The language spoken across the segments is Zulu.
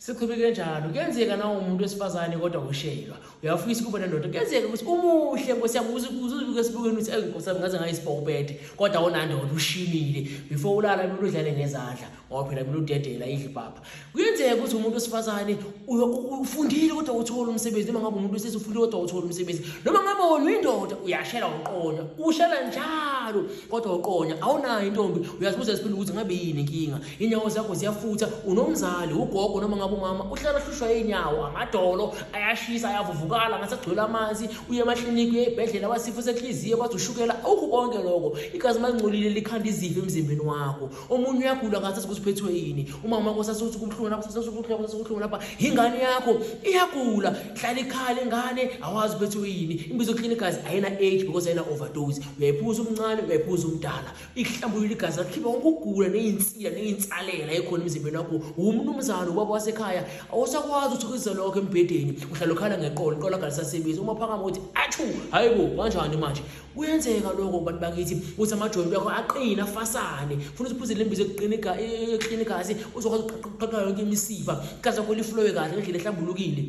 Siqhubeke njalo. Kuyenzeka nawe umuntu wesifazane kodwa ushelwa. Uyafisa ukuba nendoda. Kuyenzeka ukuthi umuhle nkosi yami uzubuke esibukweni uthi ey nkosi yami ngaze ngayisibhokubethe kodwa awunandoda ushimile. Before ulala kumele udlale ngezandla ngoba phela kumele udedela idle ipapa. Kuyenzeka ukuthi umuntu wesifazane ufundile kodwa uthola umsebenzi noma ngabe umuntu wesilisa ufundile kodwa uthola umsebenzi noma ngabe wena uyindoda uyashela uqonya ushela njalo kodwa uqonya awunayo intombi uyazibuza esiphila ukuthi ngabe yini inkinga inyawo zakho ziyafutha unomzali ugogo noma ngabe umama uhlala hlushwa inyawo amadolo ayashisa ayavuvukala ngathi agcwele amanzi uye emakliniki uye ebhedlela wasifo senhliziyo kwathi ushukela awukho konke lokho igazi malingcolile likhanda izifo emzimbeni wakho omunye uyagula ngathi ukuthi uphethwe yini umama wakho sasuthi kubuhlungu lapha sasuthi kubuhlungu lapha kubuhlungu lapha ingane yakho iyagula hlala ikhala ingane awazi uphethwe yini imbizo clean igazi ayina age because ayina overdose uyayiphuza umncane uyayiphuza umdala ikuhlambulula igazi akhipha wonke ukugula neyinsila neyinsalela ekhona emzimbeni wakho wumnumzane ubaba wasekhaya awusakwazi uthokozisa lokho embhedeni uhlala ukhala ngeqolo iqolo lakho alisasebenzi uma phakama uthi achu hayibo kanjani manje kuyenzeka lokho bantu bakithi ukuthi amajoyinti akho aqine afasane funa ukuthi uphuze le mbizo ekuqina igazi uzokwazi ukuqhaqha yonke imisipha igazi lakho liflowe kahle ngendlela ehlambulukile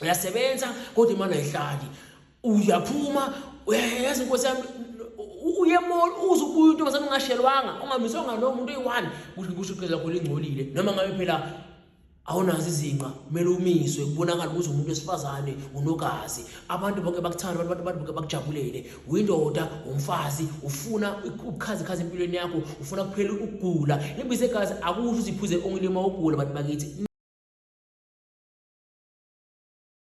uyasebenza kodwa imali ayihlali uyaphuma uyayazi inkosi yami uye emall uze ubuye intombazane ungashelwanga ungamiswanga nomuntu oyi-one kusho iqiniso lakho lingcolile noma ngabe phela awunazo izinqa kumele umiswe kubonakala ukuthi umuntu wesifazane unogazi abantu bonke bakuthanda abantu abantu bonke bakujabulele uyindoda umfazi ufuna ubukhazikhazi empilweni yakho ufuna kuphela ukugula imbiza egazi akusho ukuthi iphuze only uma ugula bantu bakithi.